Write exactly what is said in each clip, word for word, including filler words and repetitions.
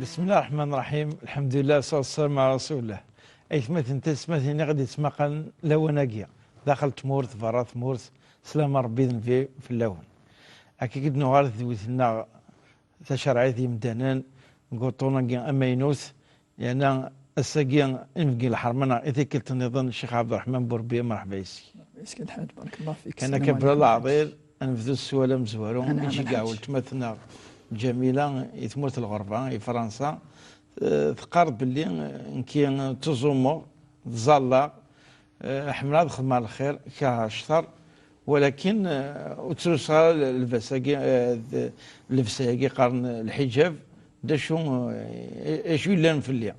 بسم الله الرحمن الرحيم. الحمد لله والصلاة والسلام على رسول الله. Aytmaten, tayesmatin i ɣ-d-yettmaqalen lawan-agi, daxel tmurt, berra tmurt, slama Ṛebbi d Nnbi fell-awen. Akka i d-nuɣal tedwit-nneɣ tacerɛit yemdanen deg uṭṭun-agi amaynut, yerna ass-agi inebgi lḥerma-nneɣ i tikkelt nniḍen, Ccix Ɛebderreḥman Burbiya, merḥba yes-k. Yes-k a Lḥaǧ, barakallahu fik. Kan akka, bla leɛḍil, ad nebdu s sswal amezwaru i d-tceggeɛ weltma-tneɣ Ǧamila i tmurt n lɣerba, i Fransa. Eh, teqqar belli, eh, nekki ttuẓumeɣ, ttẓallaɣ, eh, ḥemmleɣ ad xedmeɣ lxir, kerheɣ ccer, walakin, eh, ur ttluseɣ ara l-, lbas-agi, eh, d-, llebsa-agi qqaren lḥiǧab, d acu, eh, acu yellan fell-i.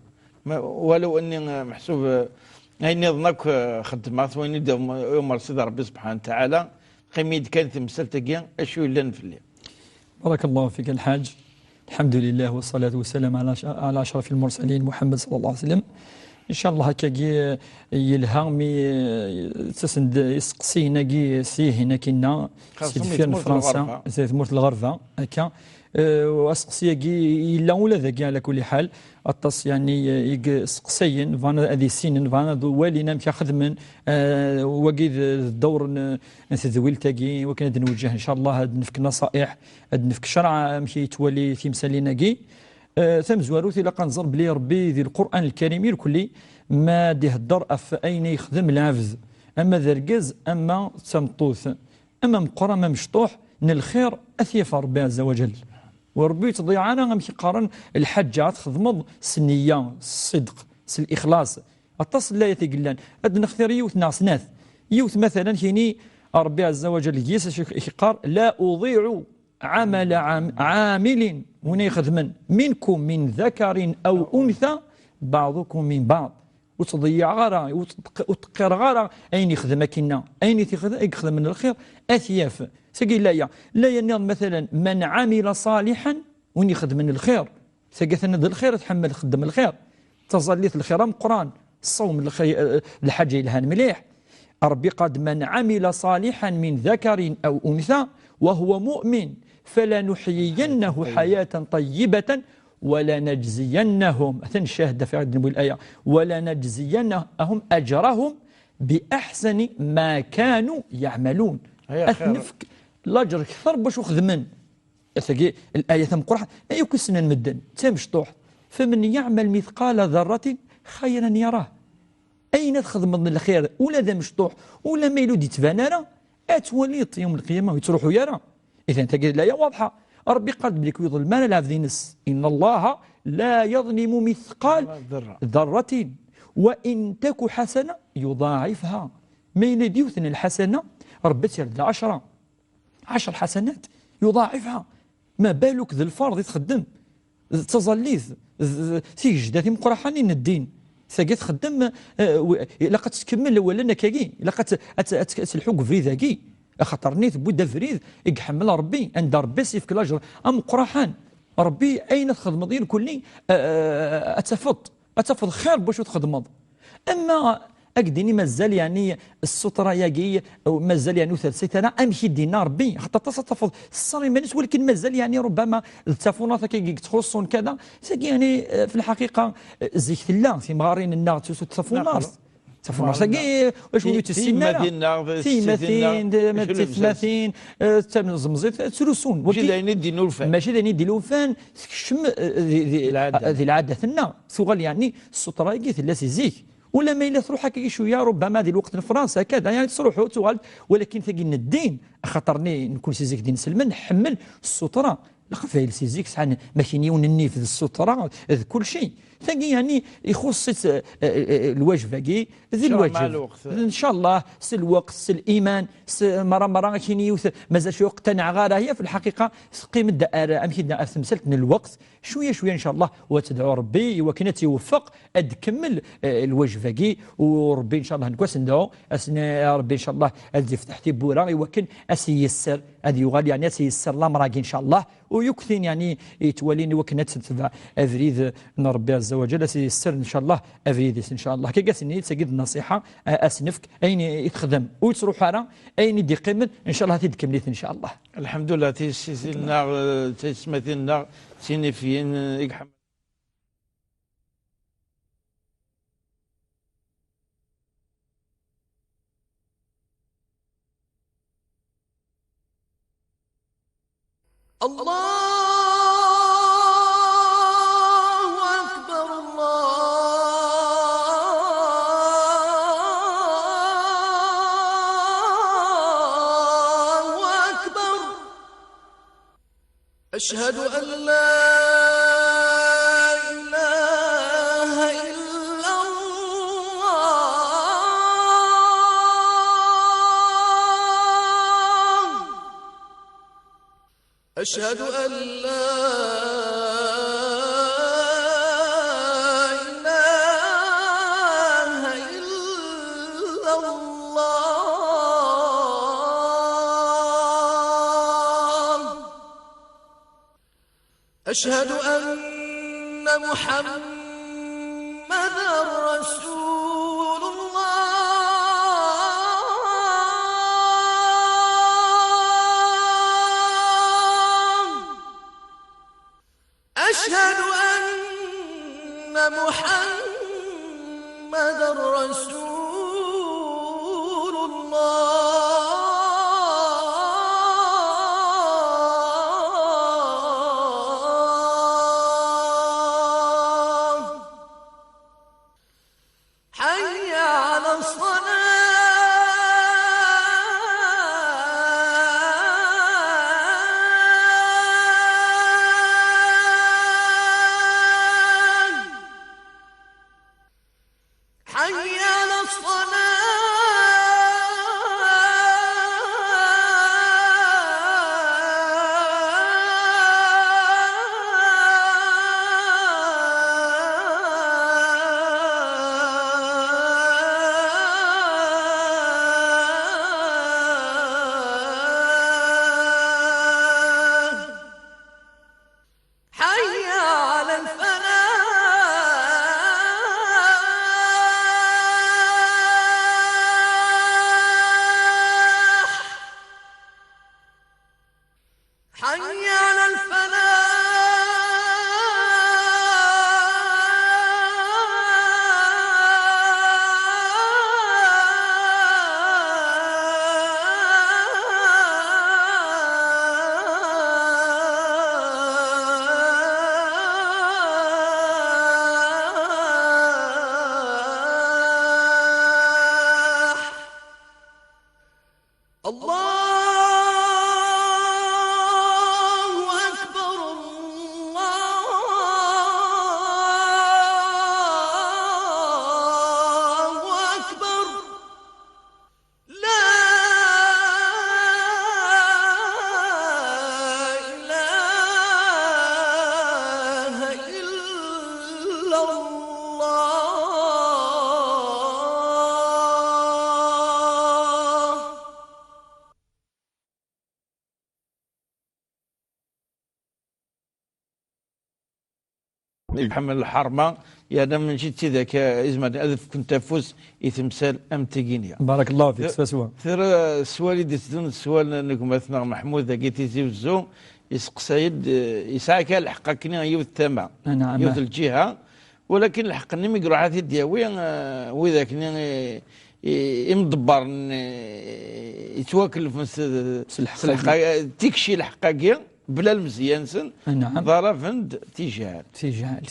Ma, walaw anni, eh, meḥsub, eh, ayen nniḍen akk, eh, xeddmeɣ-t, wayen i d-yumer Sidi Ṛebbi subḥanahu wa taɛala, qqim-iyi-d kan temsalt-agi, acu yellan fell-i. بارك الله فيك الحاج. الحمد لله والصلاة والسلام على أش-، على أشرف المرسلين محمد صلى الله عليه وسلم. إن شاء الله هكاكي يلها مي تسند يسقسيناكي سيهناكينا سي دفير فرنسا، سي ثمورت الغربة هكا. أه، وأسقسياكي إلا ولا ذاكي على كل حال. Aṭas, يعني, i yesseqsayen, bɣan ad issinen, bɣan ad walin amek ad xedmen, eh, wagi d, d ddawr n, n tedwilt-agi, wakken ad nweǧǧeh, ncallah, ad nefk naṣa'iḥ, ad nefk ccreɛ, amek i yettwali timsalin-agi. Eh, tamezwarut, ilaq ad nẓer belli Ṛebbi di Lqur'an Lkarim irkelli ma d-ihedder ɣef ayen i yexdem lɛebd, ama d argaz, ama d tameṭṭut. Ama meqqer, ama mecṭuḥ, n lxir, ad t-yaf Ṛebbi ɛezza wa ǧell. U Ṛebbi ur yettḍeyyiɛ ara, amek i qqaren, lḥaǧa ad txedmeḍ s nniya, s ṣṣidq, s lixlaṣ. Aṭas n layat i yellan. Ad d-nextir yiwet neɣ snat. Yiwet, matalan, kini Ṛebbi ɛezza wa ǧell deg-s, acu i k-, i k-iqqar: "La uḍiɛu ɛamala ɛam-, ɛamilin", win ixedmen, "minkum min dakarin aw untha, baɛḍukum min baɛḍ." Ur ttḍeyyiɛeɣ ara, ur ttq-, ur ttqirreɣ ara ayen yexdem akkinna. Ayen i t-ixdem, i yexdem n lxir, ad t-yaf. Sagi laya, laya nniḍen, matalan, "Man ɛamila ṣaliḥan", win ixedmen lxir. Sagi atan d lxir, tḥemmel txeddem lxir. Taẓallit lxir ameqqran, ṣṣawm lxi-, eh, lḥaǧa yelhan mliḥ. Ṛebbi qal: "Man ɛamila ṣaliḥan min dakarin aw untha wa huwa mu'min, falanuḥyiyannahu ḥayatan ṭayyibatan, walanajziyannahum", atan ccahda fi ɣ-d-newwi laya, "walanajziyannahum ajrahum bi aḥsani ma kanu yaɛmalun." Ad t-nefk laǧer kter n wacu xedmen. Tagi, laya tameqqrant, ay akk i ssnen medden, d tamecṭuḥt. "Faman yaɛmal mithqala darratin xayran yarah." Ayen ad txedmeḍ n lxir, ula d amecṭuḥ, ula ma yella ur d-yettban ara, ad twaliḍ yawm lqiyama ur yettruḥu ara. Idan tagi d laya waḍḥa. Ṛebbi qal-d belli ur iḍellem ara lɛebd-ines. "Inna Allaha la yaḍlimu mithqal darratin, wa in taku ḥasana yuḍaɛifha." Ma yella d yiwet n lḥasana, Ṛebbi ad tt-yerr d lɛecṛa. Ɛecṛ ḥasanat, yuḍaɛifha. Ma baluk d lferḍ i txeddem, d taẓallit, d, d tigejda timeqqraḥanin n ddin. Tagi txeddem, eh, w-, ilaq ad tkemmel awalen akkagi, ilaq ad t-, ad t-, ad t-, ad telḥu deg ubrid-agi. Axaṭer-nni tewwi-d abrid i iḥemmel Ṛebbi, anda Ṛebbi s-yefk laǧer ameqqraḥan. Ṛebbi, ayen ad txedmeḍ irkelli, eh, eh, ad tafeḍ. Ad tafeḍ xir n wacu txedmeḍ. Ama ad k-d-ini mazal, yeɛni, ssutra-agi, mazal, yeɛni, ur tersit ara, amek i d-yenna Ṛebbi, xaṭer aṭas ad tafeḍ ṣṣer iman-is, walakin mazal, yeɛni, rubbama d tafunart akka i yettxuṣṣun kada, tagi, yeɛni, eh, fi lḥaqiqa, eh, zik tella, timɣarin-nneɣ ttlusut tafunart. Tafunart-agi, acu ur tt-ssinen ara. Tiyemmatin-nneɣ, tiyemmatin, tiyemmatin, eh, d tamẓemẓit, ttlusun. Mačči d ayen i d-ilufan. Mačči d ayen i d-ilufan, tekcem, eh, di, di, di lɛadat-nneɣ. Tuɣal, yeɛni, ssutra-agi tella si zik. Ula ma yella tṛuḥ akka cwiya, rubbama di lweqt n Fransa, kada, yeɛni, tettṛuḥu, tuɣal, walakin tagi n ddin, axaṭer-nni nekni si zik d inselmen, nḥemmel ssutra. Leqbayel si zik sɛan, ma kien, yiwen nnif d ssutra, d kulci. Tagi, yeɛni, ixuṣṣ-itt, eh, eh, eh, lwajeb-agi, d lwajeb. Ncallah, s lweqt, s liman, s mara, mara, kien yiwet, mazal cwiya ur qtanaɛeɣ ara, hi fi lḥaqiqa, teqqim-d ar, amek i d-, ar temsalt n lweqt, cwiya, cwiya, ncallah, u ad tedɛu Ṛebbi i wakken ad tt-iweffeq, ad tkemmel, eh, lwajeb-agi, u Ṛebbi, ncallah, nekk ad s-nedɛu, ad s-, Ṛebbi, ncallah, ad d-ifteḥ tiwwura i wakken ad s-yesser, ad yuɣal, yeɛni, ad s-yesser lamer-agi, ncallah, u yakk tin, yeɛni, yettwalin i wakken ad tetbeɛ abrid n Ṛebbi ɛezza wa ǧell, ad s-yesser, ncallah, abrid-is, ncallah. Akka, ass-nni, d tagi d nnṣiḥa, a-, ad s-nefk ayen i, i texdem, ur yettṛuḥ ara, ayen i d-iqqimen, ncallah, ad t-id-tkemmel-it, ncallah. Lḥemdullah, tiyessit-nneɣ, eh, tiyesmatin-nneɣ, d tinifiyin, eh, i iḥemmel. الله أكبر، الله أكبر. أشهد أن لا إله إلا الله. أشهد أن لا إله إلا الله. أشهد أن محمدا رسول الله. أشهد أن محمدا رسول الله. حي على الصلاة. حي على الصلاة. حي على الفلاح. حي على الفلاح. الله أكبر، الله أكبر. لا إله إلا الله. Iḥemmel lḥerma, yerna mačči d tidak, eh, izemren ad fkent afus i temsal am tigini. Barakallahu fik, swaswa. Tira, sswal i d-iteddun d sswal n gma-tneɣ Meḥmud, dagi Tizi Wezzu, yesteqsay-d, eh, yesɛa kan lḥeqq akkenni yiwet tama, yiwet lǧiha, walakin lḥeqq-nni mi iruḥ ad t-id-yawi, eh, wid akkenni, eh, i, imḍebbren, eh, yettwakellfen s, s lḥeqq-agi, eh, tikci lḥeqq-agi, bla lmezya-nsen, ḍaraben-d tijɛal. Tijɛal.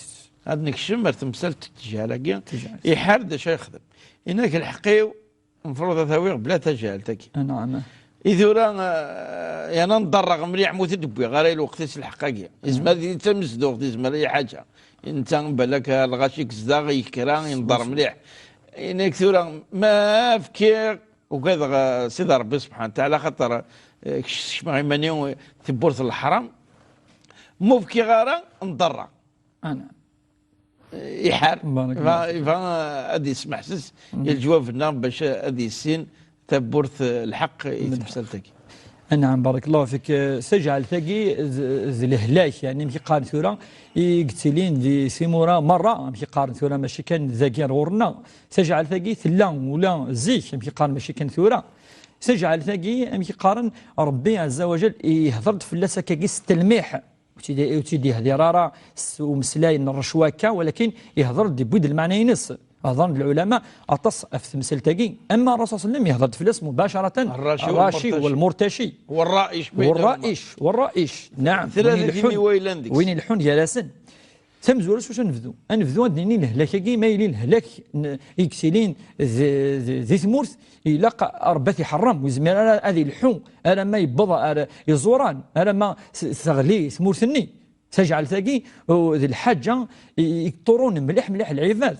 Ad nekcem ar temsalt n tijɛal-agi, iḥar d acu ara yexdem. Yenna-k lḥeqq-iw, mefruḍ ad t-awiɣ bla tajɛalt-agi. I tura, eh, yerna nḍerreɣ mliḥ, mu t-id-wwiɣ ara i lweqt-is lḥeqq-agi. Yezmer ad yili d tamezduɣt, yezmer i ḥaǧa. Netta balak lɣaci yezdeɣ, yekra, yenḍer mliḥ. Yenna-k tura, ma fkiɣ, ugadeɣ, eh, Sidi Ṛebbi subḥanahu wa taɛala, axaṭer, eh, kecmeɣ iman-iw, eh, tiwwurt n leḥram. Ma ur fkiɣ ara, nḍerreɣ. Iḥar. Iba, iba, eh, ad yesmeḥses i leǧwab-nneɣ bac ad yissin tawwurt, eh, lḥeqq i temsalt-agi. Anɛam, barakallahu fik. Eh, tajɛalt-agi d, d lehlak, yani, amek i qqaren tura, i yettilin di timura merra, amek i qqaren tura, mačči kan dagi ar ɣur-nneɣ. Tajɛalt-agi tella ula zik, amek i qqaren, mačči kan tura. Tajɛalt-agi, amek i qqaren, Ṛebbi Ɛezza wa Jal ihder-d fell-as akkagi s telmiḥ. Ur tt-id-, ur tt-id-ihdir ara s umeslay n ṛṛecwa akka, walakin ihder-d, yewwi-d lmeɛna-ines. Hḍren-d lɛulama aṭas ɣef temsalt-agi, ama Rasul sallam yehḍer-d fell-as mubacaratan. الراشي الراشي والمرتشي. والمرتشي. والرائش بينهما. والرائش، والرائش، نعم. ثلاثة وين يلحون، وين يلحون؟ وين يلḥun gar-asen. Tamezwarut, wacu ad nebdu? Ad nebdu ad d-nini lehlak-agi, ma yili lehlak n-, i yettilin d-, d-, di tmurt, ilaq Ṛebbi ad t-iḥeṛṛem, ur yezmir ara ad ilḥu, ara ma yewweḍ ar iẓuran, ara ma s-, teɣli tmurt-nni. Tajeɛlt-agi, u, d lḥaǧa i, i yeṭṭurun mliḥ, mliḥ lɛibad.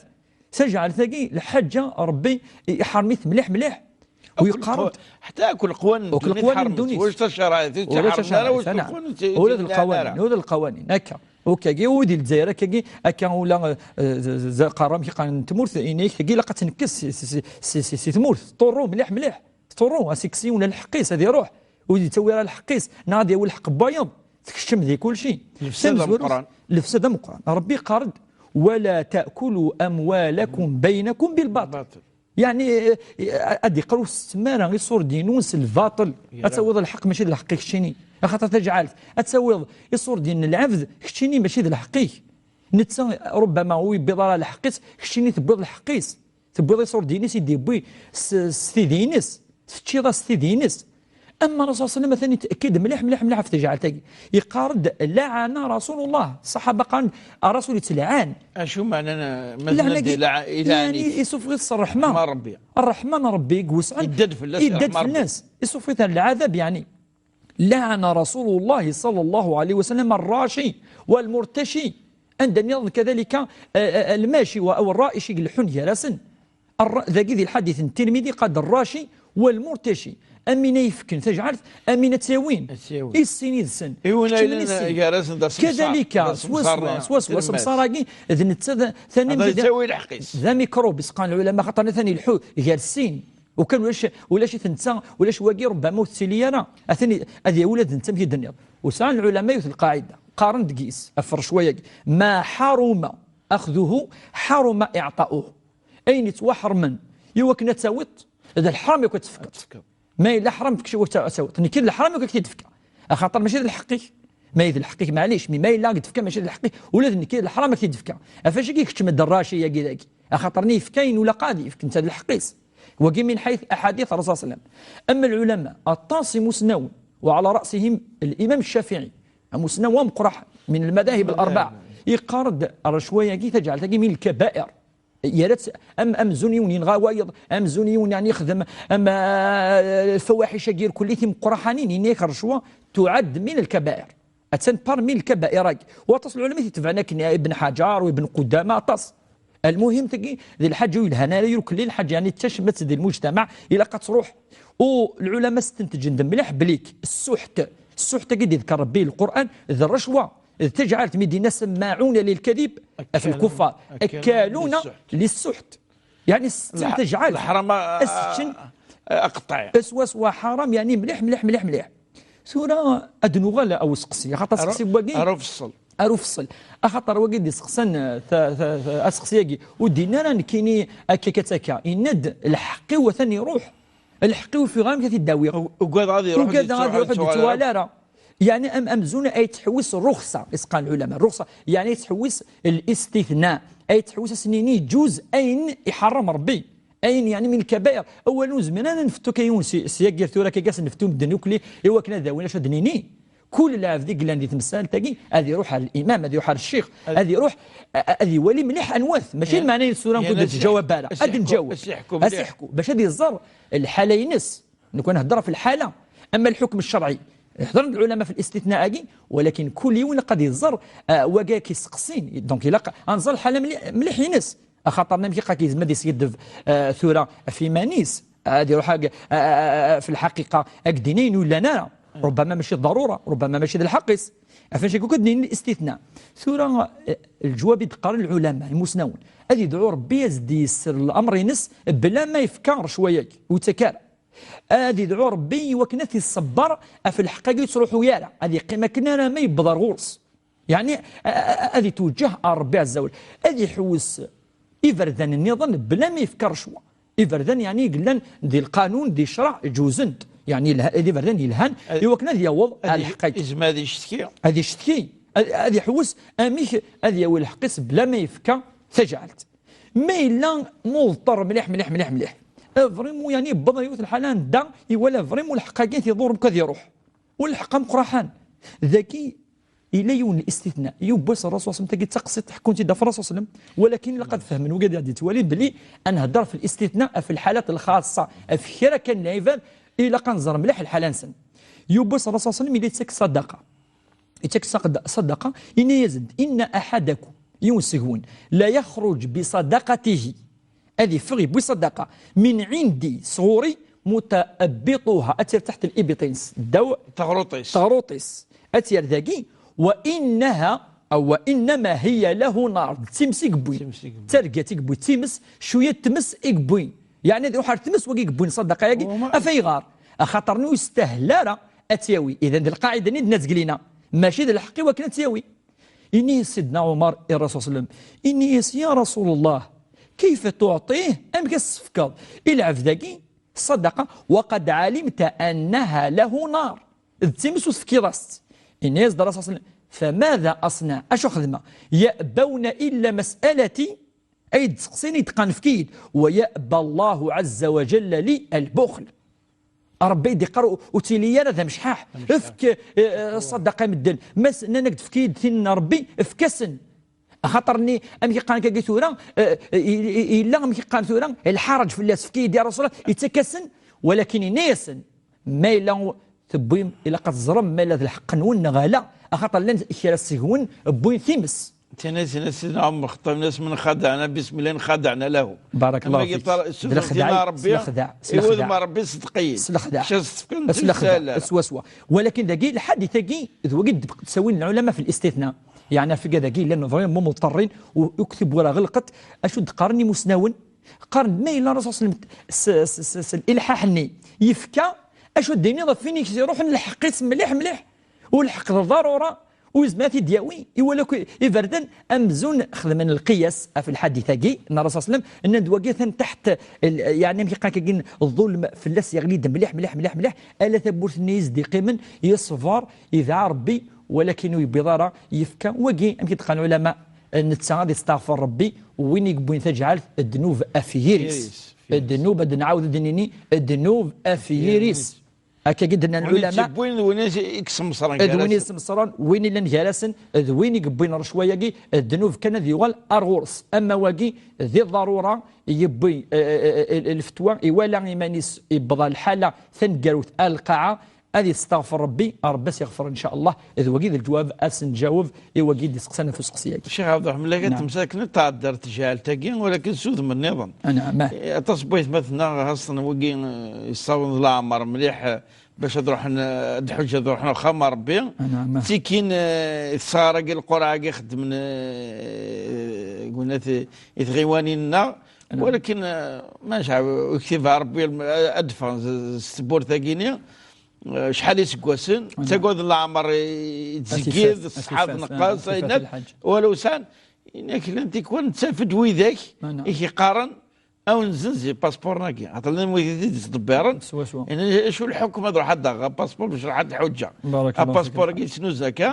Tajeɛlt-agi, lḥaǧa Ṛebbi iḥeṛṛem-it mliḥ, mliḥ. U yeqqar-d حتى akk leqwanen n ddunit ḥeṛṛmen-tt. Ulac tacerɛit ur tt-iḥeṛṛmen ara, ulac leqwanen ur tt-, ur tt-id-nnan ara. Ula d lqawanin, akka. Ukagi, u di Lezzayer akkagi, akka ula, eh, z-, z-, z-, qqaren amek i qqaren n tmurt, yenna-yak tagi ilaq ad tenkes si, si, si, si, si, si tmurt. Teṭṭurru mliḥ, mliḥ. Teṭṭurru, ad s-ikkes yiwen lḥeqq-is, ad iruḥ. Ur d-yettawi ara lḥeqq-is, neɣ ad yawi lḥeqq n wayeḍ. Tekcem di kulci. Lefsad ameqqran. Lefsad ameqqran. Ṛebbi iqqar-d: "ولا تأكلوا أموالكم بينكم بالباطل." Yeɛni, eh, eh, ad iqqar ur tettem ara iṣurdiyen-nwen s lbaṭel. Ad tawiḍ lḥeqq mačči d lḥeqq-ik keččini. Axaṭer tajeɛɛalt, ad tawiḍ iṣurdiyen n lɛebd keččini mačči d lḥeqq-ik. Netta, rubbama, ur yewwiḍ ara lḥeqq-is, keččini tewwiḍ lḥeqq-is. Tewwiḍ iṣurdiyen-is i d-yewwi s, s tidi-ines. Teččiḍ-as tidi-ines. Ama Rasul sallam atan yettأكد mliḥ, mliḥ, mliḥ ɣef tejɛalt-agi. Yeqqar-d: "لعن رسول الله." Ṣṣaḥaba qqaren: "Rasul yettlɛan." Acu meɛna ma lɛan-agi, yeɛni, isufeɣ-it s ṛṛeḥma. Ṛṛeḥma n Ṛebbi i iwesɛen. Idda-d fell-as. Idda-d fell-as. Isufeɣ-it ar lɛadab, yeɛni. لعن رسول الله صلى الله عليه وسلم الراشي والمرتشي. Anda nniḍen كذلك, eh, eh, lmaci wa, aw ṛṛaici i ileḥḥun gar-asen. Dagi di lḥadit n Tirmidi, qal-d: "الراشي والمرتشي." Amin ay yefken tajeɛɛalt, amin ad tt-awin. Ad tt-awin. Issin yid-sen. Keččmen issin. Gar-asen d asemsar. كذلك, swaswa, swaswa, asemsar-agi, d netta d, tanamit d, d amikrub, isqan lɛulama, xaṭer atan ileḥḥu gar sin. Ukan ulac, ulac-it netta, ulac wagi, rubbama ur tettili ara. Atan i-, ad yawi ula d netta amek i d-tenniḍ. U sɛan lɛulama yiwet lqaɛida. Qqaren deg-s, ɣef ṛṛecwa-yagi: "ما حرم أخذه حرم إعطاؤه." Ayen yettwaḥermen i wakken ad tawiḍ, d leḥram yakk ad tefkeḍ. Ma yella ḥram, fek-, ad tawiḍ. Nekki d leḥram yakk ad k-t-id-fkeɣ. Axaṭer mačči d lḥeqq-ik. Ma d lḥeqq-ik, maɛlic, mi ma yella ad k-d-fkeɣ mačči d lḥeqq-ik, ula d nekki d leḥram ad k-t-id-fkeɣ. Ɣef wacu i keččem-d ṛṛaci-agi dagi? Axaṭer-nni yefka ayen ur ilaq ad yefk, netta d lḥeqq-is. Wagi min ḥayt aḥadit Rasul sallam. Ama lɛulama, aṭas imusnawen, وعلى رأسهم الإمام الشافعي, amusnaw ameqqran, من المذاهب الأربعة, yeqqar-d ṛṛecwa-agi, tajeɛɛalt-agi, من الكبائر. Yerra-tt am, amzun yiwen yenɣa wayeḍ, amzun yiwen, yeɛni, yexdem, am, ah, lfawaḥic-agi irkelli timeqqraḥanin, yenna-yak ṛṛecwa تعد من الكبائر. Attan parmi lkabair-agi. Waṭas n lɛulama i t-itebɛen akken, Ibn Ḥajar u Ibn Qudama, aṭas. Lmuhim, tagi d lḥaǧa ur yelhan ara, irkelli lḥaǧa, yeɛni, d tacmat di lmujtamaɛ, ilaq ad truḥ. U lɛulama stentǧen-d mliḥ belli ssuḥt, ssuḥt-agi d-iḍker Ṛebbi Lqur'an, d ṛṛecwa, d tajeɛɛalt mi d-yenna سماعون للكذب, ɣef lkuffar, أكالون للسحت. Yeɛni, setten tajeɛɛalt. Leḥram, ah, as-seččen, ah, aqeṭṭiɛ. Swaswa ḥaram, yeɛni, mliḥ, mliḥ, mliḥ, mliḥ. Tura ad nuɣal ar useqsi, axaṭer aseqsi wagi, ar ufeṣṣel. Ar ufeṣṣel. Axaṭer wagi d-iseqsan, ta-, ta-, ta-, aseqsi-agi, ur d-yenni ara nekkini akka, akka, akka. Yenna-d: "Lḥeqq-iw atan iruḥ. Lḥeqq-iw ur yeffiɣ ara amek ad t-id-awiɣ." U-, ugadeɣ ad iruḥ, ugadeɣ ad iruḥ, ur d-yettwali ara. Yeɛni am-, amzun ay yettḥewwis ṛṛuxṣa, isqan lɛulama, ṛṛuxṣa, yeɛni yettḥewwis الاستثناء, ay yettḥewwis ad s-nini يجوز ayen iḥeṛṛem Ṛebbi, ayen, yeɛni, من الكبائر. Awal ur nezmir ara ad nfettu akka yiwen si, si yagir tura akka, akka ad s-neftu medden akk i wakken ad awin acu ad d-nini. Kul lɛebd i yellan di temsalt-agi, ad iruḥ ar limam, ad iruḥ ar ccix, ad iruḥ, a, a, ad iwali mliḥ anwa-t. Mačči d lmeɛna-ines tura nekk ur d-ttjawab ara. Ad nǧaweb. Ad s-iḥku, bac ad iẓer lḥala-ines. Nekk nhedder ɣef lḥala. Ama lḥukm ccerɛi, hedren-d lɛulama f listitna-agi, walakin kul yiwen ilaq ad iẓer, ah, wagi i k-iseqsin. Donc, ilaq ad nẓer lḥala mli-, mliḥ-ines. Axaṭer amek ilaq yezmer ad iskiddeb, ah, tura f iman-is, ad iruḥ ag-, ah, ah, ah, f lḥaqiqa, ad d-ini ayen ur yellan ara. Rubbama mačči d ḍarura, rubbama mačči d lḥeqq-is. Ɣef wacu akk ad d-nini listitna. Tura, ah, leǧwab i d-qqaren lɛulama, imusnawen, ad idɛu Ṛebbi ad s-d-yesser lamr-ines bla ma yefka ṛṛecwa-yagi, ur yettak ara. Ad idɛu Ṛebbi i wakken ad t-iṣebber ɣef lḥeqq-agi ur yettruḥu ara, ad yeqqim akken arama yewweḍ ar ɣur-s. Yeɛni, a, a, a, ad itwejjeh ar Ṛebbi ɛezza wa jell. Ad iḥewwes iberdan nniḍen bla ma yefka ṛṛecwa. Iberdan, yeɛni, i yellan di lqanun, di ccreɛ, ǧuzen-d. Yeɛni, lha-, d iberdan yelhan i wakken ad yaweḍ ar lḥeqq-agi. Yezmer ad icetki. Ad icetki. Ad, ad iḥewwes amek ad yawi lḥeqq-is bla ma yefka tajeɛɛalt. Ma yella muḍeṭṭer mliḥ, mliḥ, mliḥ, mliḥ. Eh, vraiment, yani, yewweḍ ɣer yiwet lḥala anda iwala vraiment lḥeqq-agi tiḍur mkad iruḥ. Ur lḥeqq ameqqraḥan. Dagi, yella yiwen الاستثناء. Yiwwas Rasul sallam, tagi d taqsiṭ, ḥekkun-tt-id ɣef Rasul sallam. Walakin ilaq ad fehmen wigad i ɣ-d-yettwalin belli ad nhedder fi الاستثناء, fi lḥalat lxaṣṣa, fi kra kan n lɛibad, ilaq ad nẓer mliḥ lḥala-nsen. Yiwwas Rasul sallam, yella yettak ṣadaqa. Yettak ṣaqd-, ṣadaqa, yenna-yas-d: إن أحدكم, yiwen seg-wen, لا يخرج بصدقته, ad iffeɣ yewwi ṣadaqa, من عندي, sɣur-i, متأبطها, ad tt-yerr taḥt الإبط-ines, ddaw Taɣruṭ-is. Taɣruṭ-is. Ad tt-yerr dagi, وإنها, أو وإنما هي له نار, d times i yewwi. Times i yewwi. D targit i yewwi, d times, cwiya n tmes i yewwi. Yeɛni ad iruḥ ar tmes wagi i yewwin ṣadaqa-yagi. Wama- Af ayɣer? Axaṭer ur yestahel ara ad tt-yawi. Idan d lqaɛida-nni d-nezglina. Mačči d lḥeqq i wakken ad tt-yawi. Ini-as Sidna Ɛumar i Rasul sallam, ini-as: يا رسول الله, كيف تعطيه, amek ad s-tefkeḍ i lɛebd-agi ṣadaqa, وقد علمت أنها له نار, d times ur tefkiḍ-as-tt? Ini-as-d Rasul sallam: فماذا أصنع, acu xedmeɣ? يأبون إلا مسألتي, ay d-seqsin, i d-qqaren efk-iyi-d, ويأبى الله عز وجل لي البخل. Ṛebbi i d-iqqar ur, ur ttili ara d amecḥaḥ. Amecḥaḥ. Efk, eh, eh, ṣṣadaqa i medden. Ma s-, nnan-ak-d efk-iyi-d tin n Ṛebbi, efk-asen. Axaṭer-nni, amek i qqaren akka tura, eh, i-, i-, yella amek i qqaren tura, lḥaṛaǧ fell-as, efk-iyi-d ya Rasul Allah, yettak-asen, walakin yenna-yasen, ma yella tewwim, ilaq ad teẓrem ma yella d lḥeqq-nwen neɣ ala, axaṭer llan kra seg-wen wwin times. Tina, tina, Sidna Ɛmer Xeṭṭab, nnan-as: من خدعنا باسم الله خدعنا له. بارك الله فيك. Ssufeɣ-d lexdeɛ, tina Ṛebbi, s lexdeɛ, s i wudem lexdeɛ. Ṛebbi ṣeddeq-iyi. S lexdeɛ. Maca s-tefkan s lexdeɛ, timsal ara. Swaswa. Walakin dagi, lḥadit-agi, d wagi d-ttawin lɛulama fi الاستثناء. Yeɛni, ɣef wigad-agi, llan vraiment muḍṭerrin, u, u ktib wara ɣelqet, acu d-qqaren imusnawen? Qqaren-d, ma yella Rasul sallam s, s, s, s lilḥaḥ-nni yefka, acu d-tiniḍ ɣef win i s-iruḥen lḥeqq-is mliḥ, mliḥ, u lḥeqq d ḍarura, u yezmer ad t-id-yawi, iwala akk iberdan, amzun xedmen lqiyas ɣef lḥadit-agi n Rasul sallam, nnan-d wagi atan taḥt, l-, yeɛni amek i qqaren akkagi, ḍulm fell-as yeɣli-d mliḥ, mliḥ, mliḥ, mliḥ, ala tawwurt-nni i s-d-iqqimen, yeṣber, yedɛa Ṛebbi, walakin ur yewwiḍ ara, yefka. Wagi, amek i d-qqaren lɛulama, netta ad isteɣfer Ṛebbi, win i yewwin taǧɛalt, ddnub af yiri-s. Yiri-s, yiri-s. Ddnub, ad nɛawed ad d-nini, ddnub af yiri-s. Yiri-s. Akkagi d-nnan lɛulama. Win i d-yewwin d win i s-, i yesmeṣren d win i gar-asen. Yesmeṣren, win i llan gar-asen, d win i yewwin rrecwa-yagi, ddnub kan ad yuɣal ar ɣur-s. Ama wagi, di ḍarura, yewwi, eh, eh, eh, eh, lfetwa, iwala iman-is, yewweḍ ɣer lḥala taneggarut, ar lqaɛa, ad yesteɣfer Ṛebbi, Ṛebbi ad s-iɣfer, ncallah. D wagi d lǧwab, ad s-nǧaweb i wagi d-iseqsan ɣef useqsi-agi. Ccix Ɛebderreḥman, akka temsal akken tɛedder tejɛelt-agi, walakin s udem nniḍen. Aṭas n waytmaten-nneɣ, xaṣṣa wagi, eh, yessaweḍ leɛmer mliḥ, eh, bac ad ruḥen, eh, ad ḥuǧǧen, ad ruḥen axxam n Ṛebbi. Ttikin, eh, i tesɣar-agi, lquraɛ-agi xeddmen, eh, ggunat i, i tɣiwanin-nneɣ. Walakin, eh, ma necɛel, ur ktib Ṛebbi ad d-ffɣen s, s tewwurt-agi-ni. Eh, acḥal iseggasen, ttaggaden leɛmer i, i tzeggid, ṣṣeḥḥa tneqqes, ayen akk, wala ur sɛan, ini-ak llan tikwal, nettaf-d widak i k-iqqaren, a wen-nzenz ipaspuren-agi. Xaṭer llan wid i t-id-yettḍebbiren, ini acu lḥukm ad ruḥ ad d-aɣeɣ apaspuṛ bac ruḥ ad d-ḥuǧǧeɣ. Apaspuṛ-agi yettnuzu akka,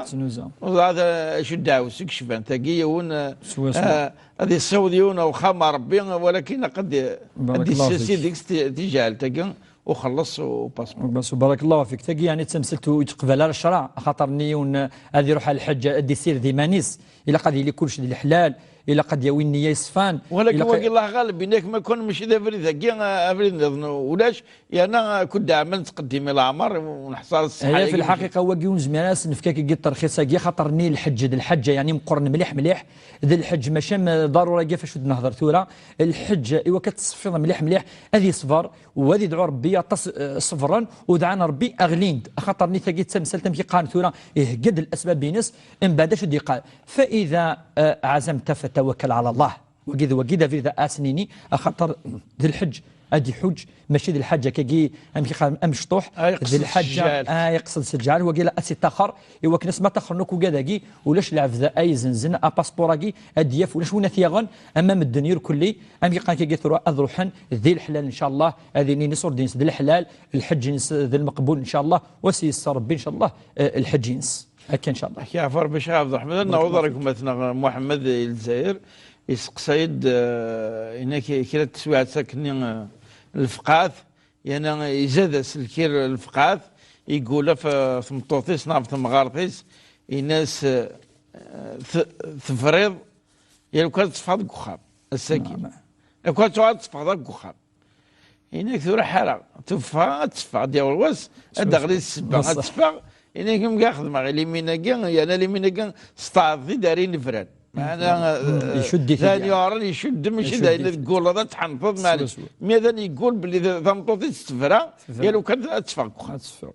ad, acu ddeɛwessu i yecban tagi, yiwen, eh, eh, ad yessiweḍ yiwen ar uxxam n Ṛebbi, walakin ad d-, ad d-issasi deg-s ti-, tijɛelt-agi. Uxelleṣ upaspuṛ. Bas, barakallahu fik. Tagi, yeɛni, d tamsalt ur yeqbal ara ccreɛ, axaṭer-nni yiwen, eh, ad iruḥ ar lḥeǧǧ, ad d-issired iman-is, ilaq ad yili kullec d leḥlal, ilaq ad yawi nniya yeṣfan. Walakin ilaq wagi, Allah ɣaleb, ini-ak, ma kan mačči d abrid-agi, eh, abrid nniḍen ulac, yerna, eh, kul ɛam nettqeddim i leɛmer, ur neḥṣa ara ṣṣeḥḥa-agi. Fi lḥaqiqa, wagi ur nezmir ara ad s-nefk akkagi ṭṭerxis-agi, axaṭer-nni lḥeǧǧ d lḥaǧa, yeɛni, meqqren mliḥ, mliḥ. D lḥeǧǧ, maca, eh, ḍarura-agi ɣef acu d-nehder tura, lḥeǧǧ, iwakken ad t-tesfiḍ mliḥ, mliḥ, ad yeṣber, u ad idɛu Ṛebbi aṭas, eh, ṣebren, u dɛan Ṛebbi ɣlin-d. Axaṭer nitagi d tamsalt amek i qqaren tura, ihegga-d lasbab-ines, mbeɛd acu d-yeqqar? فإذا, eh, عزمت فتوكل على الله. Wagi d wagi d abrid a s-nini, axaṭer d lḥeǧǧ ad iḥuǧǧ, mačči d lḥeǧǧ akkagi, amek i qqaren, amecṭuḥ. D lḥeǧǧ, ah, yeqsed s lǧal, wagi la ad tt-ittaxer, iwakken asma ttaxren akk ugad-agi, ulac lɛebd ay izenzen apaspuṛ-agi, ad d-yaf ulac win ad t-yaɣen, ama medden irkelli, amek i qqaren akkagi tura, ad ruḥen di leḥlal, ncallah, ad inin iṣurdiyen-is d leḥlal, lḥeǧǧ-ines d lmeqbul, ncallah, u ad s-yesser Ṛebbi, ncallah, eh, lḥeǧǧ-ines. Akka, ncallah. Ak yeɛfu Ṛebbi, Ccix Ɛebderreḥman, ad naweḍ ar gma-tneɣ Muḥemmed i Lezzayer. Iseqsay-d, eh, inak kra n teswiɛt akkenni, eh, lefqat, yerna izad-as lkir lefqat, igul ɣef, eh, tmeṭṭut-is neɣ ɣef temɣart-is, inas, eh, t-, tebriḍ, yal kan ad teffɣeḍ deg uxxam, ass-agi. Naam. Yal kan ad tuɣal ad teffɣeḍ deg uxxam. Inak tura ḥara, teffeɣ, ad teffeɣ, ad d-yaweḍ wass, ad d-teɣli ssebba, ad teffeɣ. Inak mi xedmeɣ limin-agi, yerna limin-agi, steɛḍeɣ-t-id ar inebran. Meɛna, eh, d ayen yuɛren, icudd, mačči d ayen tgulleḍ ad tḥenteḍ, maɛlic. Mi ad yeggul belli d tameṭṭut i tettebra, yal ukan ad teffeɣ deg uxxam. Ad teffeɣ.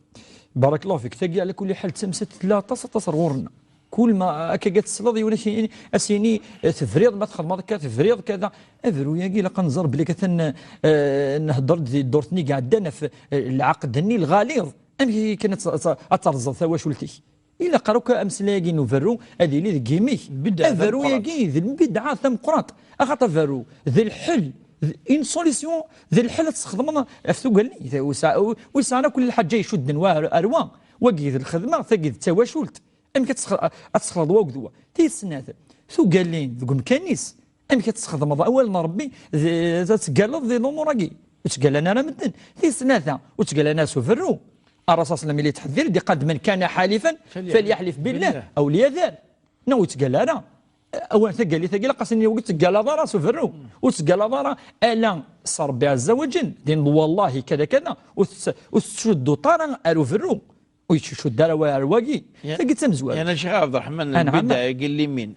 Barakallahu fik. Tagi, ɛla kulli ḥal, d tamsalt tella aṭas, aṭas ar ɣur-neɣ. Kul ma akka ad tesleḍ, yiwen ad s-yini, ad s-yini, eh, tebriḍ, ma txedmeḍ akka, tebriḍ, kada. Abru-yagi, ilaq ad nẓer belli atan, eh, nhedder-d di ddurt-nni iɛeddan ɣef, eh, lɛeqd-nni lɣaliḍ. Amek kan ad t-, ad t-, ad terẓeḍ tawacult-ik? Ilaq ara akk ameslay-agi n uberru ad yili deg yimi-k. Aberru-yagi d lbidɛa tameqqrant. Axaṭer aberru d lḥel, d une solution, d lḥel ad tesxedmeḍ ɣef tugalin. Wi sɛan akk lḥaǧa icudden wa ar wa, wagi d lxedma, tagi d tawacult. Amek ad tesxedmeḍ wa akked wa? Tis snat, tugalin deg umkan-is. Amek ad tesxedmeḍ awal n Ṛebbi, d, ad teggaleḍ di lumuṛ-agi? Ur ttgallan ara medden. Tis tlata, ur ttgallan ara s uberru. Ṛṛasul ṣalla Llahu ɛalayhi wa sallam yella yettḥeddir, d-iqqar-d: "Man kana ḥalifan, falyaḥlif billah, aw liyadhar." Neɣ ur ttgalla ara. Awal, taggalit-agi, ilaq-asen i wagi ur teggalaḍ ara s uberru. Ur teggalaḍ ara ala s Ṛebbi ɛezza wa jell, din d wallahi kada kada, ur tett-, ur tettcudduḍ ara ar uberru. Ur yettcudd ara wa ar wagi. Tagi d tamezwarut. Yerna Ccix Ɛebderreḥman, lbidɛa-agi n limin.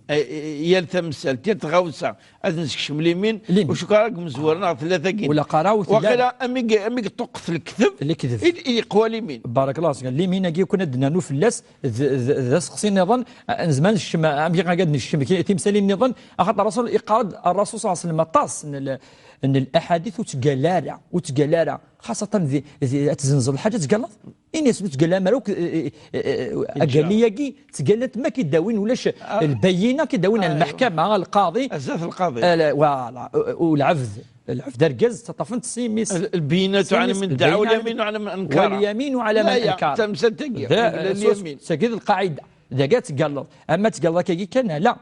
Yal tamsalt, yal tɣawsa, ad nessekcem limin. Ur cukkeɣ ara deg umezwar neɣ tella tagi. Waqila ami, ami yeṭṭuqqet lekdeb, i, i yeqwa limin. Barakallahu fik. Limin-agi, yakk ad d-nernu fell-as, d, d, d aseqsi nniḍen. Nezmer ad nekcem, amek akka ad nekcem timsalin nniḍen, axaṭer Ṛṛasul, iqqar-d Ṛṛasul ṣalla Llahu ɛalayhi wa sallam aṭas n l-, n laḥadit ur ttgalla ara, ur ttgalla ara. Xaṣatan di, di, ad tzenzeḍ lḥaǧa, ad tgaleḍ. Ini-as ur ttgallam ara akk, eh, eh, eh, agalli-agi, ttgallant ma k-id-awin ulac lbayyina, k-id-awin lmeḥkama, lqaḍi. Azat lqaḍi. Eh, la, voilà, u, u lɛebd, lɛebd argaz, ttaṭṭafen-t s yimi-s. Lbayyinatu ɛala man iddaɛa, wal yaminu ɛala man ankara. Wal yaminu ɛala man ankara. Tamsalt-agi, tagi d lqaɛida. Dagi ad tgaleḍ. Ama tgaleḍ akkagi kan, la.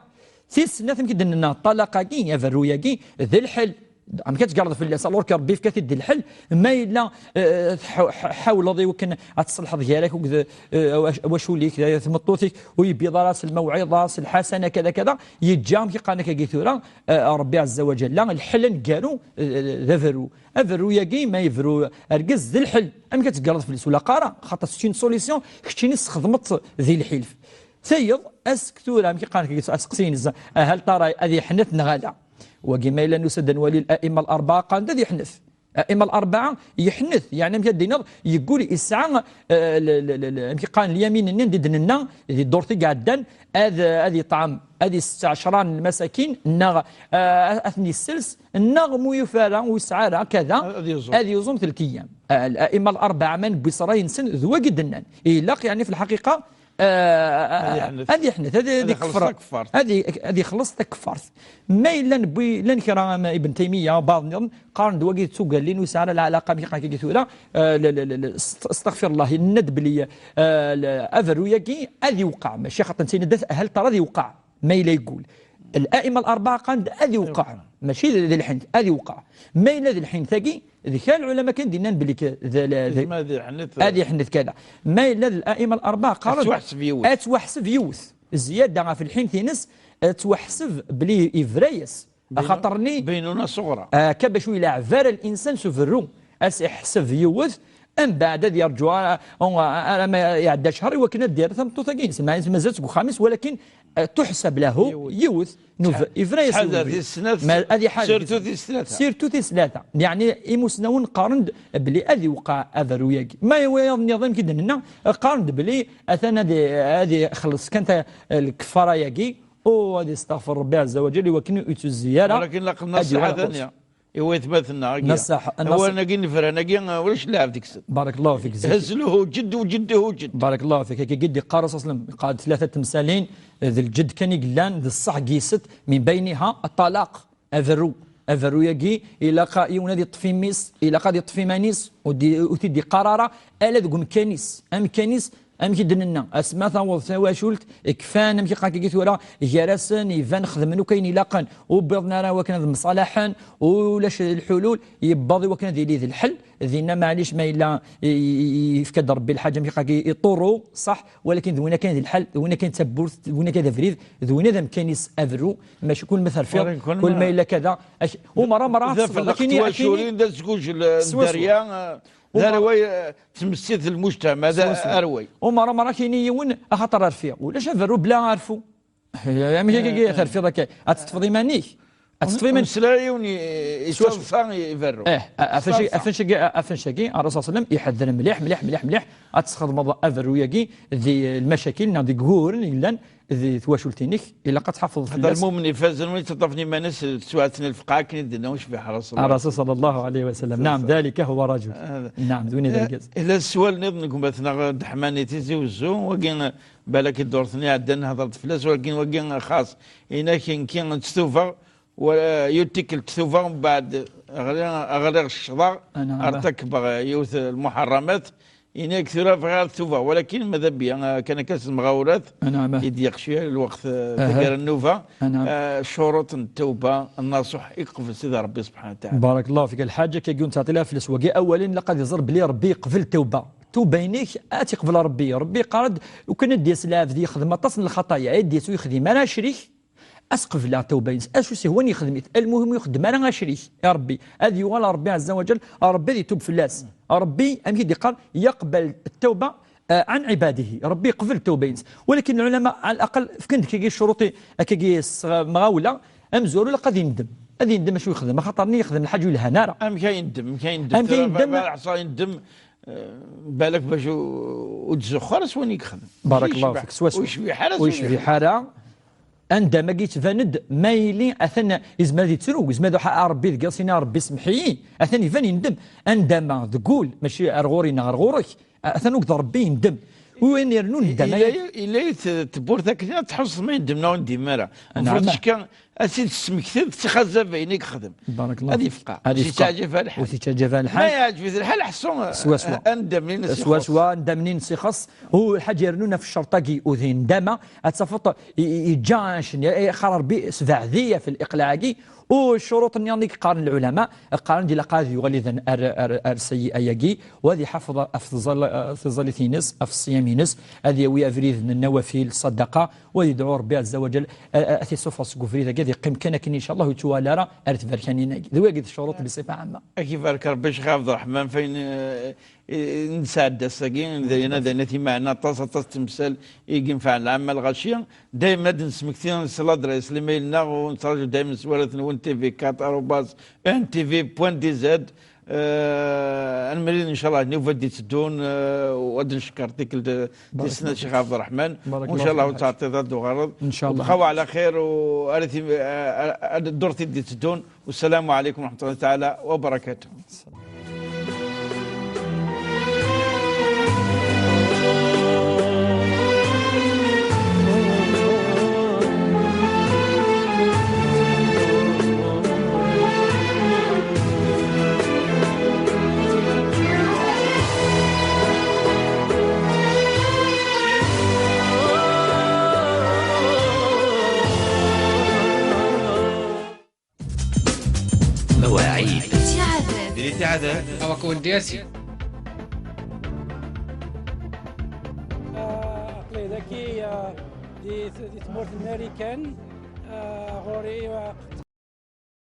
Tis snat, amek i d-nenna, ṭṭalaq-agi, aberru-yagi, d lḥel. Amek ad tgerrḍ fell-as? Alors que Ṛebbi yefka-t-id d lḥel, ma yella, eh, tḥa-, tḥa-, tḥawleḍ i wakken ad tṣelḥeḍ gar-ak akked, eh, wac-, wacul-ik, d tmeṭṭut-ik, ur yebbiḍ ara s lmawɛiḍa, s lḥasana, kada, kada, yeǧǧa, amek i qqaren akkagi tura, eh, Ṛebbi ɛezza wa jalla, lḥel aneggaru, eh, d aberru. Aberru-yagi, ma yebru argaz, d lḥel. Amek ad tgerrḍ fell-as? Ur ilaq ara, xaṭer c'est une solution, keččini tesxedmeḍ-tt di lḥilf. Tayeḍ, ass tura, amek i qqaren, aseqsi-ines, ahal Ṭara ad yeḥnet neɣ ala? Wagi ma yella nusa-d ad nwali al-a'imma al-arba'a qqaren-d ad yeḥnet. A'imma al-arba'a yeḥnet, yeɛni amek ad d-tiniḍ, yeggul, yesɛa, eh, l-, l-, l-, l-, amek i qqaren, lyamin-nni anda i d-nenna, di ddurt i iɛeddan, ad, ad yeṭɛem, ad yessett ɛecra n lmasakin, neɣ, eh, ad ten-yessels, neɣ mu yufa ara, ur yesɛi ara, kada, ad yuẓum, ad yuẓum telk eyyam. Eh, al-a'imma al-arba'a, ma newwi s ṛṛay-nsen, d wagi d-nnan. Ilaq, yeɛni, fi lḥaqiqa, eh, ad yeḥnet, ad, ad ixelleṣ takeffart. Ad i-, ad ixelleṣ takeffart. Ma yella newwi, llan kra am Ibn Taymiya, baɛḍ nniḍen, qqaren-d wagi d tugallin, ur yesɛi ara lɛalaqa, amek i qqaren-agi tura, eh, la, la, la, la, est-, astaɣfirullah, yenna-d belli, eh, la, aberru-yagi ad iwqeɛ, mačči xaṭer netta yenna-d ahal Ṭara ad iwqeɛ, ma yella yeggul. Al-a'imma al-arba'a qqaren-d ad iwqeɛ, mačči d, d lḥent, ad iwqeɛ. Ma yella d lḥent-agi, d kra n lɛulama kan d-yennan belli k-, d, d, d, ad yeḥnet, ad yeḥnet kada. Ma yella d al-a'imma al-arba'a qqaren ad tweḥseb yiwet. Ad tweḥseb yiwet. Zzyada ɣef lḥint-ines, ad tweḥseb belli yebra-yas. Axaṭer-nni, baynuna ṣuɣra. Akka bac ur ileɛɛeb ara linsan s uberru. Ad s-iḥseb yiwet, mbeɛd ad yerǧu ara, ara ma iɛedda ccher i wakken ad d-yerr tameṭṭut-agi-ines. Meɛna mazal-tt deg uxxam-is, walakin, eh, tuḥsab lahu yiwet. Yiwet. Nuf-, yebra-yas i ubrid. Tis snat, ma ad iḥader. Surtout tis tlata. Surtout tis tlata. Yeɛni, imusnawen qqaren-d belli ad iwqeɛ aberru-yagi. Ma i wayeḍ nniḍen, amek i d-nenna, qqaren-d belli atan ad i-, ad ixelleṣ kan ta-, lkeffara-yagi, u ad isteɣfer Ṛebbi ɛezza wa jell i wakken ur yettuzzi ara. Walakin laqen ad yuɣal nasiḥa ɣur-s. Tanya. I waytmaten-nneɣ-agi. Nasiḥa, nasiḥa. Awalen-agi n yifran-agi, ulac lɛebd deg-sen. Barakallahu fik, Zeki. Hazluhu jedd u jedd u jedd. Barakallahu fik. Akka i d-iqqar Ṛṛasul ṣalla Llahu ɛalayhi wa sallam, qqar-d tlata temsalin, d lǧedd kan i yellan, d ṣṣeḥ n yisset, min bayniha ṭṭalaq, aberru. Aberru-yagi, ilaq yiwen ad yeṭṭef imi-s, ilaq ad yeṭṭef iman-is, ur d-, ur t-id-iqqar ara, ala deg umkan-is. Amkan-is, Amek i d-nenna, asma taweḍ tawacult, kfan amek iqaq-agi tura, gar-asen iban xedmen akk ayen ilaqen, ur wwiḍen ara wakken ad mṣalaḥen, ulac lḥulul, yewweḍ i wakken ad yili d lḥel, dinna maɛlic ma yella i- i- i- yefka-d Rebbi lḥaǧa amek iqaq-agi iṭurru, ṣaḥ, walakin d win akan d lḥel, d win akan d tawwurt, d win akan d abrid, d win ad amkan-is aberru, mačči kul ma terfiḍ, kul ma yella kada, ak- u merra merra ad tesfeḍ, akken i- akken i- twaculin d asgujel n dderya, d arway, eh, tmessit n lmujtama, d arway. U merra merra kini yiwen, axaṭer rfiɣ. Ulac aberru bla arfu. Amek akka terfiḍ akka? Ad teṭṭfeḍ iman-ik? Ad teṭṭfeḍ iman-ik? Meslayen i- i- ittaḍsa iberru. Eh, a- afenc-, afenc-agi, a- afenc-agi, Ṛṛasul ṣalla Llahu ɛalayhi wa sallam iḥedder mliḥ, mliḥ, mliḥ, mliḥ ad tesxedmeḍ aberru-agi di lmacakil neɣ deg wuguren yellan di twacult-inek, ilaq ad tḥafḍeḍ fell-as. Lmumen ifazen win yettaṭṭafen iman-is d teswiɛt n lfeqɛa akken i d-yenna ucbiḥ Ṛṛasul. Ṛṛasul ṣalla Llahu ɛalayhi wa sallam. Naɛam, dalika huwa rrajul. Naɛam, d win i d argaz. Ila sswal nniḍen n gma-tneɣ Deḥman i Tizi Wezzu, wagi, eh, balak i ddurt-nni iɛeddan, nehḍer-d fell-as, wagi, wagi xas. Inak, nekki tttubeɣ, wa-, yiwet tikkelt tubeɣ, mbeɛd ɣliɣ, ɣliɣ ccḍeɣ, rtakbeɣ yiwet lmuḥerramat, inak tura bɣiɣ ad tubeɣ, walakin mada biya, eh, kan akka s lemɣawlat, i d-yeqci lweqt, eh, taggara n nnuba, eh, ccuruṭ n ttawba, nnasuḥ, iqbel Sidi Ṛebbi subḥanahu wa taɛala. Barakallahu fik, lḥaǧa akka yun teɛṭila fell-as wagi, awalen ilaq ad iẓer belli Ṛebbi yeqbel ttawba. Ttawba-inek ad tt-iqbel Ṛebbi. Ṛebbi yeqqar-d, lukan ad d-yas lɛebd yexdem aṭas n lxaṭaya, ad d-yas ur yexdim ara acrik, ad s-qebleɣ ttawba-ines. Acu s-ihwan yexdem-it. Almuhim ur yexdem ara acrik i Ṛebbi. Ad yuɣal Ṛebbi ɛezza wa ǧal, Ṛebbi ad itub fell-as. Ṛebbi, amek i d-yeqqar, yaqbal ttawba, eh, ɛan ɛibadihi. Ṛebbi yeqbel ttawba-ines. Walakin lɛulama, ɛal aqal, fkan-d kagi ccuruṭ, akkagi s, eh, mɣawla, amezwaru ilaq ad yendem. Ad yendem acu yexdem, axaṭer-nni yexdem lḥaǧa ur yelhan ara. Amek ay yendem? Amek ay yendem? Amek ay yendem? Tura, ba-, ba-, yeɛṣa yendem, eh, balak bac u-, ur d-zuxxu ara s wayen i yexdem. Barakallahu fik, swaswa. Ur yecbiḥ ara s wayen i yexdem. Ur yecbiḥ ara. Andam-agi yettban-d ma yili atan yezmer ad yettru, yezmer ad iruḥ a Ṛebbi deg iḍes-ini, a Ṛebbi semmeḥ-iyi, atan iban yendem. Andam-a deg wul, mačči ar ɣur-i neɣ ar ɣur-k, atan uged Ṛebbi yendem. Win irennun ddam, illa, illa t-, tewwurt akken ad tḥusseḍ ma yendem neɣ ur yendem ara. Mefruḍ ticka, ad tt-id-tesmektiḍ, tixazab ayen i yexdem. Barakallahu fik. Ad yefqeɛ. Ad yefqeɛ. Ur t-yettaɛjab ara lḥal. Ur t-yettaɛjab ara lḥal. Ma yeɛǧeb-it lḥal, ḥṣu, swaswa, andam-nni ad s-ixuṣṣ. Swaswa, andam-nni ad s-ixuṣṣ. U lḥaǧa irennun ɣef ccerṭ-agi, u d ndama, ad tafeḍ i-, i-, yeǧǧa anect-nni, i-, xar Ṛebbi sbeɛd-iyi ɣef liqlaɛ-agi. U ccuruṭ-nniḍen i yeqqaren lɛulama, qqaren-d ilaq ad yuɣal idan ar, ar, ar sayyi'a-agi, u ad iḥafeḍ ɣef tẓal-, tiẓallit-ines, ɣef ṣṣyam-ines, ad yawi abrid n nnawafil, ṣṣadaqa, u ad yedɛu Ṛebbi ɛezza wa ǧal, a, a, ad t-issufeɣ seg ubrid-agi, ad yeqqim kan akken, incallah, ur yettwali ara ar tberkanin-agi. D wagi d ccuruṭ bṣifa ɛamma. Ad k-ibarek Ṛebbi, Ccix Ɛebderreḥman, f ayen, eh, eh, nesɛedda ass-agi, d ayen ad, d ayen ad imeɛna aṭas, aṭas n temsal i yenfɛen lɛamma lɣaci. Daymen ad d-nesmekti s ladres, l'email-nneɣ, u nettraǧu daymen s warrat-nwen, T V quatre arobase N T V point D Z. Eh, ad nemlil, incallah, nnuba d-itteddun, eh, u ad d-ncekkeṛ tikkelt, eh, tis snat, Ccix Ɛebderreḥman. U incallah, ur teɛṭiḍ ad d-tuɣaleḍ. Incallah. Bqa ɛla xir, u ar ti-, eh, ar ddurt i d-itteddun. Wassalamu ɛalaykum wa raḥmatullahi taɛala wa barakatuh. مواعيد. Diri tiɛdad. Awak n diyasi. Aql-i dagi, ah, di, di tmurt n Marikan, ah, ɣur-i, ah,